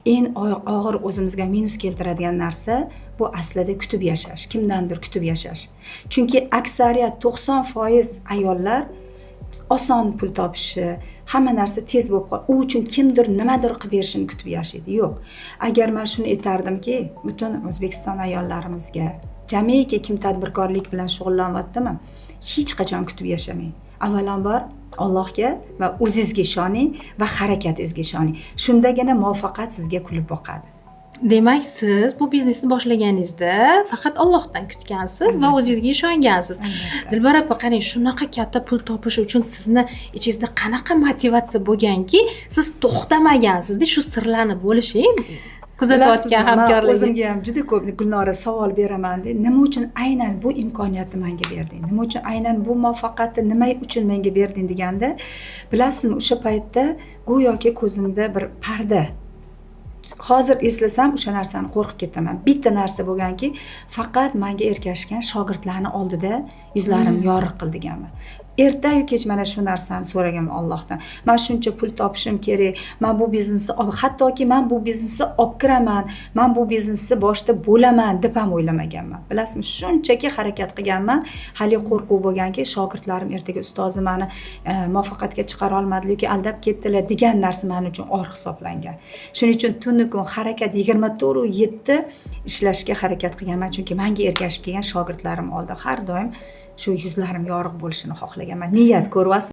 Eng og'ir o'zimizga minus keltiradigan narsa bu aslida kutib yashash, kimdandir kutib yashash. Chunki aksariyat, 90% ayollar oson pul topishi, hamma narsa tez bo'lib u uchun kimdir nimadir qilib berishini kutib yashaydi. Yo'q, agar man shuni aytardimki, butun O'zbekiston ayollarimizga, jamiki kim tadbirkorlik bilan shug'ullanyaptimi, hech qachon kutib yashamang. Avvalambor Allohga va o'zizga ishoning va harakatingizga ishoning. Shundagina muvaffaqiyat sizga kulib boqadi. Demak, siz bu biznesni boshlaganingizda faqat Ollohdan kutgansiz va o'zingizga ishongansiz. Dilbar opa, qarang, shunaqa katta pul topish uchun sizni ichingizda qanaqa motivatsiya bo'lganki, siz to'xtamagansizda? Shu sirlarni bo'lishing kuzatayotgan Bilasizmi, man hamkorlarga. o'zimga ham juda ko'p, Gulnora, savol beramanda: nima uchun aynan bu imkoniyatni menga berding, nima uchun aynan bu muvaffaqiyatni nima uchun menga berding deganda, bilasizmi, o'sha paytda go'yoki ko'zimda bir parda. Hozir eslasam, o'sha narsani qo'rqib ketaman. Bitta narsa bo'lganki, faqat manga ergashgan shogirdlarni oldida yuzlarimni yorug' qil deganman. Ertayu kech mana shu narsani so'raganman Ollohdan. Man shuncha pul topishim kerak, man bu biznesni, hattoki man bu biznesni olib kiraman, man bu biznesni boshida bo'laman deb ham o'ylamaganman, bilasizmi? Shunchaki harakat qilganman. Haligi qo'rquv bo'lganki, shogirdlarim ertaga ustozim mani muvaffaqiyatga chiqara olmadi yoki aldab ketdilar degan narsa man uchun or hisoblangan. Shuning uchun tunu kun harakat, 24:7 ishlashga harakat qilganman, chunki manga ergashib kelgan shogirdlarim oldida har doim shu yuzlarim yorug' bo'lishini xohlaganman. Niyat ko'ryapsiz.